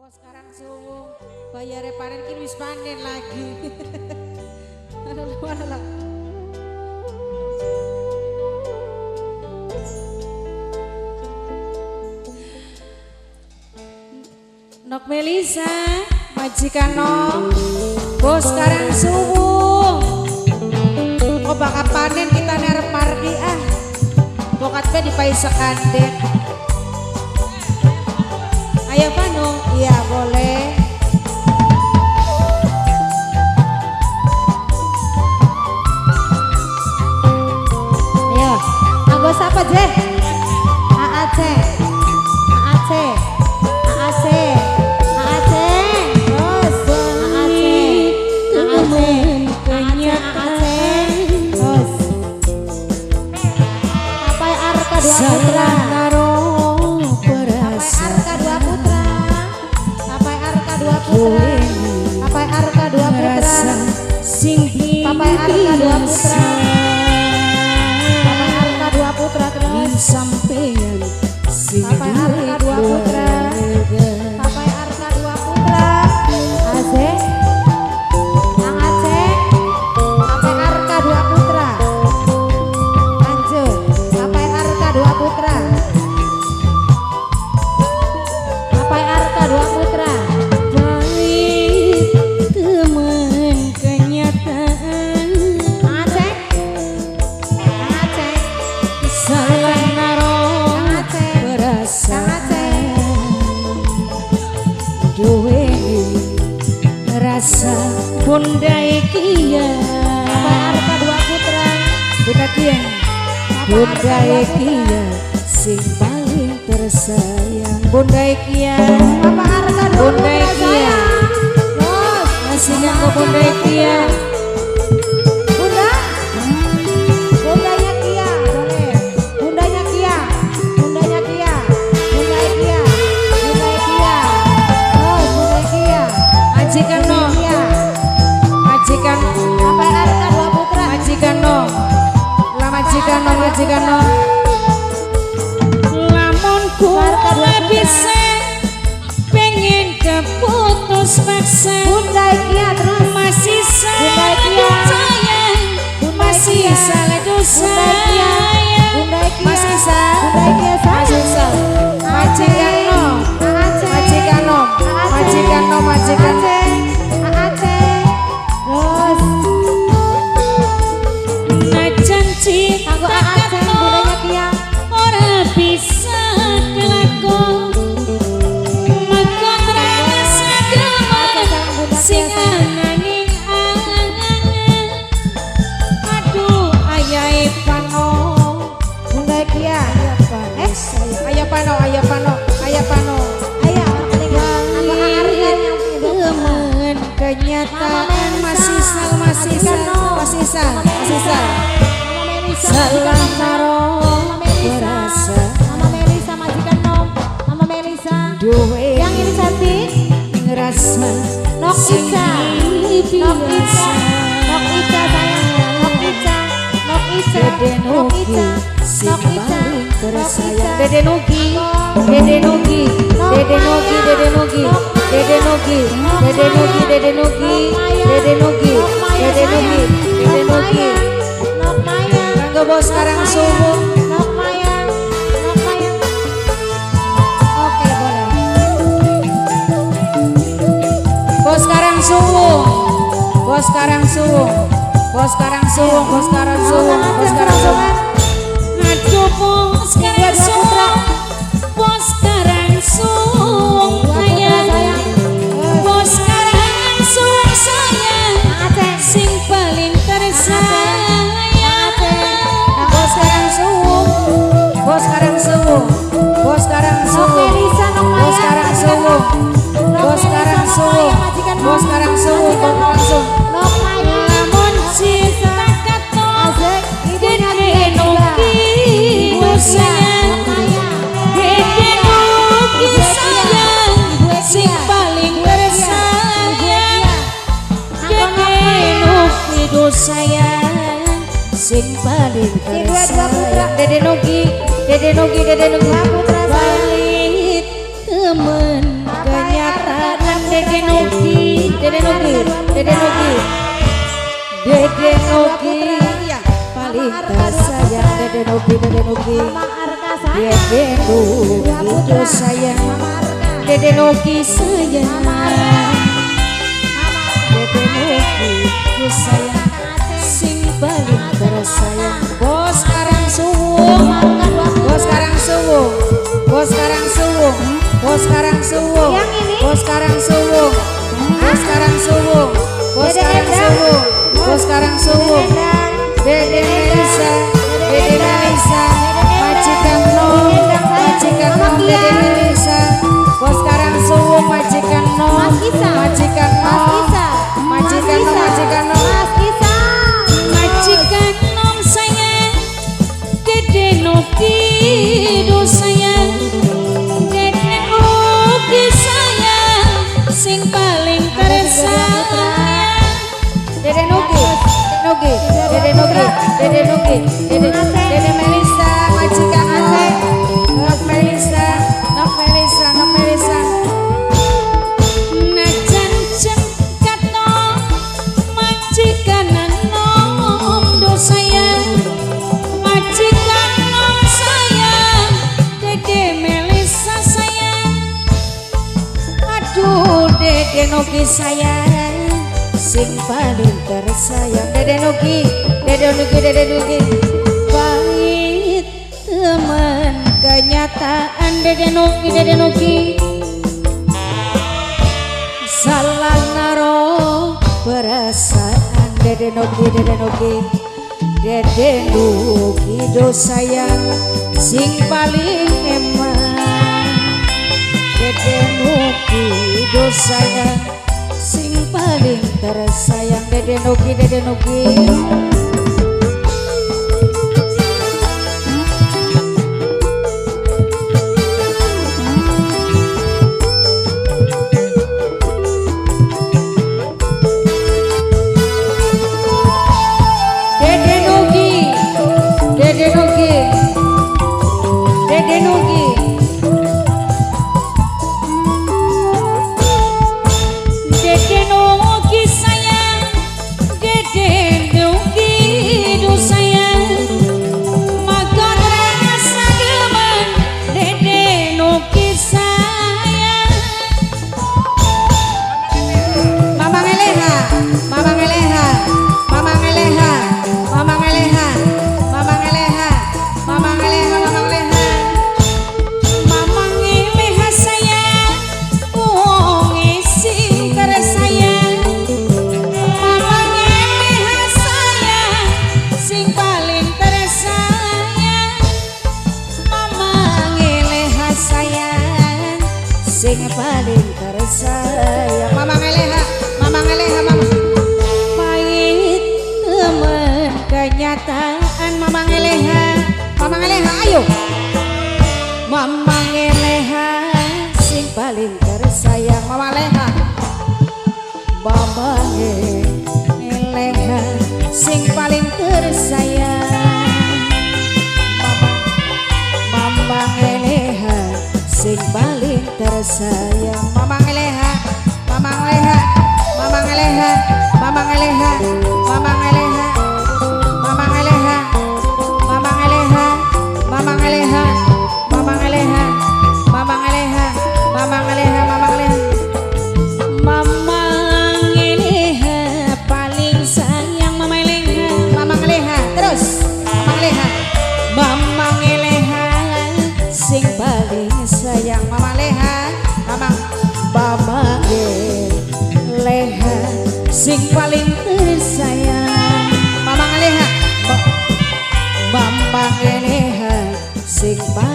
Bos sekarang suwung bayare panen ki wis panen lagi. Nok Melisa, majikan Nok, bos sekarang suwung. Oh bakal panen kita nerep margi ah. Bokat pe dipai sekanden. Ayo Pano, iya boleh. Ayo, anggo siapa Jeh? AAC, AAC, AAC, AAC, terus AAC, AAC, AAC, AAC, terus. Papai Arka Dua Putra. Papai Arka Dua Putra, Papai Arka Dua Putra, Papai Arka Dua Putra terus, Papai Arka Dua Putra, Papai Arka Dua Putra, Aze, Kang Aceh, Papai Arka Dua Putra, lanjut, Papai Arka Dua Putra, Papai Arka Dua Putra. Rasa bunda ikia, Papai Arka Dua Putra, bunda kia, bunda ikia, sing paling tersayang, bunda ikia, Papai Arka Dua bunda Putra ikia, masih nganggo bunda ikia. Bunda, bundanya Kia, boleh, bundanya Kia, bundanya Kia, bunda Kia, bunda Kia, oh bunda Kia, majikan no, majikan, Papai Arka Dua Putra, majikan no, lah majikan no, majikan no, lamun kula bisa pengen keputus paksa, bunda Kia terus, masih bunda Kia, sayang, masih salah dosa, bunda Kia, masih salah, bunda Kia masih salah, majikan no, majikan no, majikan no, majikan no. Terus najan aku cinta bundanya Kia ora bisa kelakon, maka terasa gremet sing ananging angan. Aduh ayahe Pano, bunda Kia, ayah Pano, ayah Pano, ayah Pano, ayah aku Arka yang temen kenyataan masih sal, masih sal, masih sal, masih sal. Mama Salah naro Melisa, Mama Melisa, majikan Nom, Mama Melisa. Duwe yang ini cantik, ngerasa Nok Ica, Nok Ica, Nok Ica sayang, Nok Ica, Nok Ica, Nok Ica, Nok Ica, tersayang. Dede Nugi, Dede Nugi, Dede Nugi, Dede Nugi, Dede Nugi, Dede Nugi, Dede Nugi, Dede Nugi, Dede Nugi, Dede Nugi. Nok Maya, Kanggo bos sekarang subuh. Nok Maya, Nok Maya. Oke boleh. Bos sekarang subuh, bos sekarang subuh, bos sekarang subuh, bos sekarang subuh, bos sekarang subuh. Aduh bos sekarang subuh, bos sekarang subuh sayang, bos sekarang subuh sayang, sing paling tersayang. Bos sekarang subuh, bos sekarang subuh, bos sekarang subuh, bos sekarang subuh, bos sekarang subuh, bos sekarang subuh, bos sekarang subuh. Lamun cinta katon dene nuki sayang, dene nuki sayang, sing paling tersayang, dene nuki sayang, sing paling tersayang. Dede Nugi, Dede Nugi, Dede Nugi, balik temen kenyataan. Nugi, Dede Nugi. Mama Arka sayang. Dede Dua Nugi putra. sayang. Mama Arka. Dede Nugi sayang. Mama Arka. Dede Nugi sayang. Sing paling tersayang. Bos Karang Suwung. Bos Karang Suwung. Bos Karang Suwung. Bos Karang Suwung. Yang ini? Bos Karang Suwung. Bos Karang Suwung. Bos Dede Karang Endang. Suwung. Bos Karang Suwung. Dede Melisa, Dede Melisa, majikan no, majikan no, Dede Melisa. Bos Karang Suwung, majikan no, Mas Isa. majikan no, Mas Isa. majikan no, Mas Isa. majikan no, Mas Isa. majikan nom sayang, Dede Nugi do sayang, Dede Nugi sayang, sing paling tersayang. Dede Nugi, Nugi, Dede Nugi, Dede Nugi, Dede, Dede Melisa, majikan Aceh, Nok Melisa, Nok Melisa, Nok Melisa. Najan kato majikan nom do sayang, majikan nom sayang, Dede Melisa sayang. Aduh Dede Nugi sayang, sing paling tersayang. Dede Nugi, Dede Nugi, Dede Nugi. Pahit teman kenyataan Dede Nugi, Dede Nugi. Salah naro perasaan Dede Nugi, Dede Nugi. Dede Nugi do sayang, sing paling eman. Dede Nugi do sayang, sing paling tersayang. Dede Nugi, Dede Nugi. Dede Nugi, Dede Nugi, Dede Nugi. Dede Nugi sayang, Dede Nugi do sayang, magon rasa geman, Dede Nugi sayang. Mama ngeleha, mama ngeleha, mama ngeleha, mama ngeleha, mama ngeleha, mama ngeleha, mama ngeleha. Mama ngeleha sayang, wong sing tersayang. Mama ngeleha sayang, sing paling tersayang. Mama ngeleha sayang, sing paling tersayang. Mama ngeleha, mama ngeleha, mama. Pahit temen kenyataan mama ngeleha, mama ngeleha, ayo. Mama ngeleha sing paling tersayang. Mama leha, mama ngeleha sing paling tersayang. Mama, mama ngeleha sing paling tersayang. Mama ngeleha, mama ngeleha, mama ngeleha, mama ngeleha, mama ngeleha, mama ngeleha, mama ngeleha, mama ngeleha, mama ngeleha, mama ngeleha, mama ngeleha, mama ngeleha. Mama ngeleha paling sayang. Mama ngeleha, mama ngeleha, terus mama ngeleha, mama ngeleha sing paling sayang. Mama leha, mama, mama ngeleha sing paling tersayang. Mama ngeleha, mama ngeleha sing paling